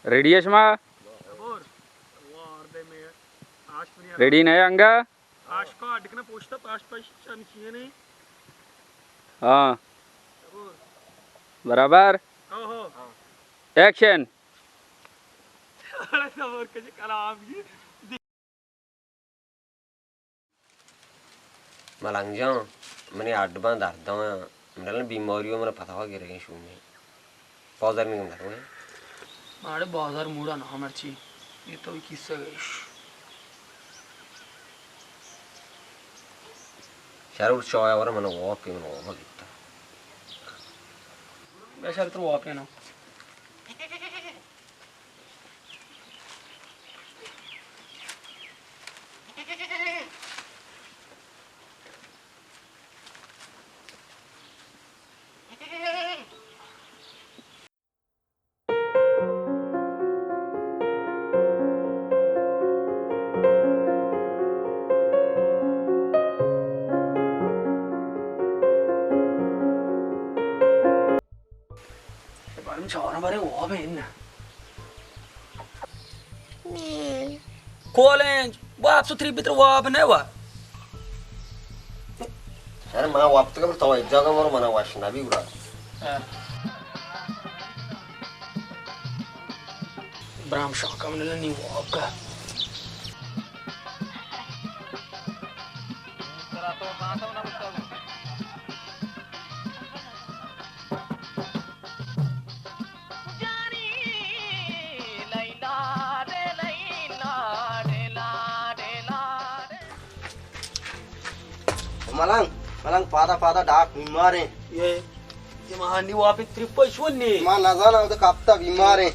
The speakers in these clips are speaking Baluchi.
ریڈی ئے شما؟ ریڈی نہ ئے انگا؟ ہاں۔ برابر؟ ایکشن۔ ملنگ جان، منی ہڈ باں درداں، من الان بیماری و من پتاہ گرگیں شومیں۔ بازار میگم نروئے؟ ماڑے بازار موڑا نہ مرچی، یہ تو کیسہ گیش۔ شر چایا ورا من واب کہ من واب گیتا۔ بے شر تو واب نہ۔ بارم چارم بارے واب ہے نا۔ کولنج، واب ستری بتر واب نہ وا۔ سر، ما واب تک تو ایک جگہ مر منا واش نہ بھی گڑا۔ برام شاکم نے نی واب کا۔ ملنگ، ملنگ، پادا پادا ڈاک بیمار ہیں۔ یہ، یہ مہانی واپی ترپا شون نہیں۔ ما نزانا، وہ تو کپتا بیمار ہیں۔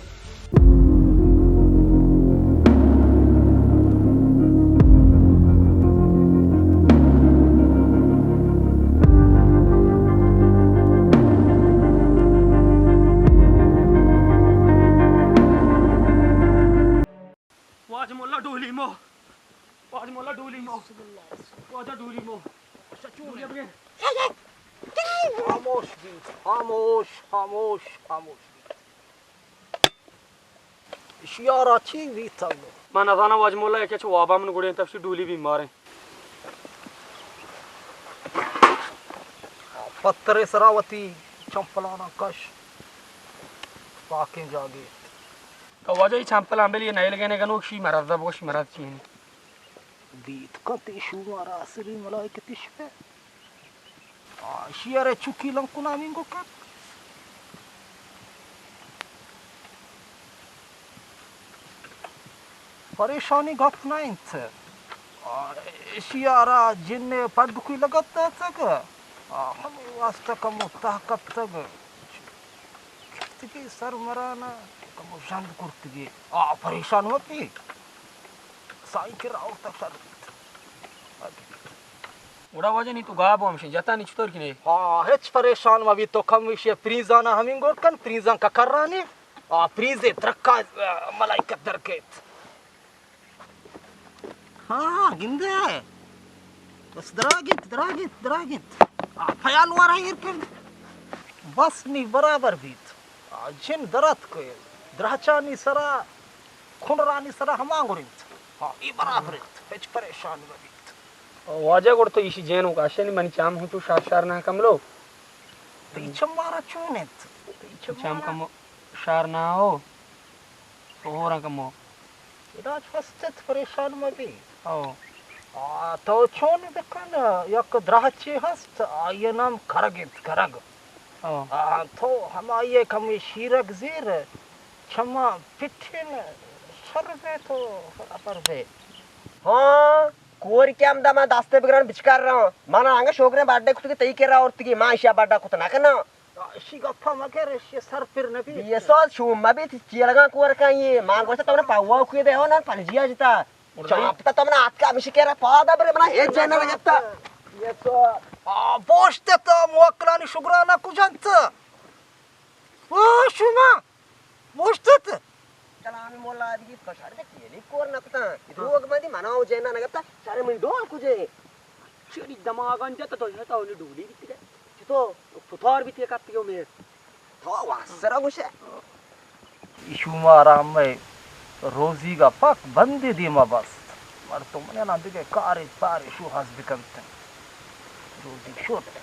واجہ مولا ڈولی مو، واجہ مولا ڈولی مو، واجہ ڈولی مو۔ اچھا، چون ہے؟ خاموش بیت، خاموش، خاموش، خاموش بیت۔ اشیارا چی بیتگ؟ من نزاناں واجہ مولا، یکے چہ وابا من گڑیں تپشی ڈولی بیماریں۔ پترے سرا وتی چمپلانا کش، پاکیں جاگے۔ تو واجہ ای چمپلاں بلی نئیل گنے گنوک شی مرض بگوش مرض چین۔ بیت کنت اے شومارا آسری ملائکتی شپے۔ آ، اشی ء را چکی لنکنا مینگو کت۔ پریشانی گپ نہ انت۔ آ، اشی ء را جن پڈکی لگت داتگ۔ آ، ہمے واسطہ کمو تہ کپتگ۔ گپتگی سر مرانا کمو ژند کرتگی۔ آ، پریشان مہ بی۔ سائی کرا آورتگ شر بیت۔ گڑا واجہ نی تو گاب ہمشیں جتا نی چطور کنے؟ ہاں، ہچ پریشان مہ بی تو کم وشی پریزانا ہمین گور کن، پریزان کا کرانی۔ آ، پریزے ترکا، آ، ملائکت درکیت۔ ہاں، ہاں، گندے۔ بس دراگ انت، دراگ انت، دراگ انت۔ آ، پیال وارا ایر کرد۔ بس نی برابر بیت۔ آ، جن دراتک، درہچانی سرا، کنڈرانی سرا ہما گور انت۔ ہاں، ای برابر انت۔ ہچ پریشانی مہ بیت۔ واجہ گڑ تو ایشی جینوک آشنی منی چام ہوں چو شار شار نہ کملو۔ تئی چم مارا چون انت؟ تئی چم چام مارا کمو شار نہ ہو۔ تو ہورا کمو۔ علاج ہست ات، پریشان مہ بی۔ او۔ آ، تو چون بکن، یک دراہچے ہست، آئی نام کرگ انت، کرگ۔ او۔ آ، تو ہمائی کمی شیرگ زیر، چما پٹین شر بے تو برابر بے۔ ہاں، کور کہ ہمدا من دستے بگران بچکار رہاں۔ من انگا شوگریں بڈے کتگی تئی کرا آورتگی، من اشیا بڈا کت نہ کناں۔ اشی گپا مگر، اشی سر پر نبی۔ بی ایس او شوم مبیت، چیلگاں کور کن یہ۔ من گوشتا تو منا پاوا کوی دے ہو نا پنجیا جتا۔ چاپتا تو منا آتکا ہمشی کرا پادا برے منا ہیچ جنہ نہ گپتا۔ B S O. آ، بوشتے تو موکلانی شگرانا کجنت؟ او شما بوشتت؟ کلامی مولا دیگی پشار دے کیلی کور نہ کتاں۔ دروگ مندی منا او جنہ نہ گپتا، سارے من ڈول کجے۔ چری دماغان جت تو جتا اونی ڈولی بیتگے۔ چتو؟ پتار بیتی کپتی او میر۔ تو واسرا گوشے۔ ایشو مارا مئے روزیگا پاک بندے دیما بست۔ مردم منی الان دگہ کارے پارے شوہاز بکنت۔ روزیگ شت۔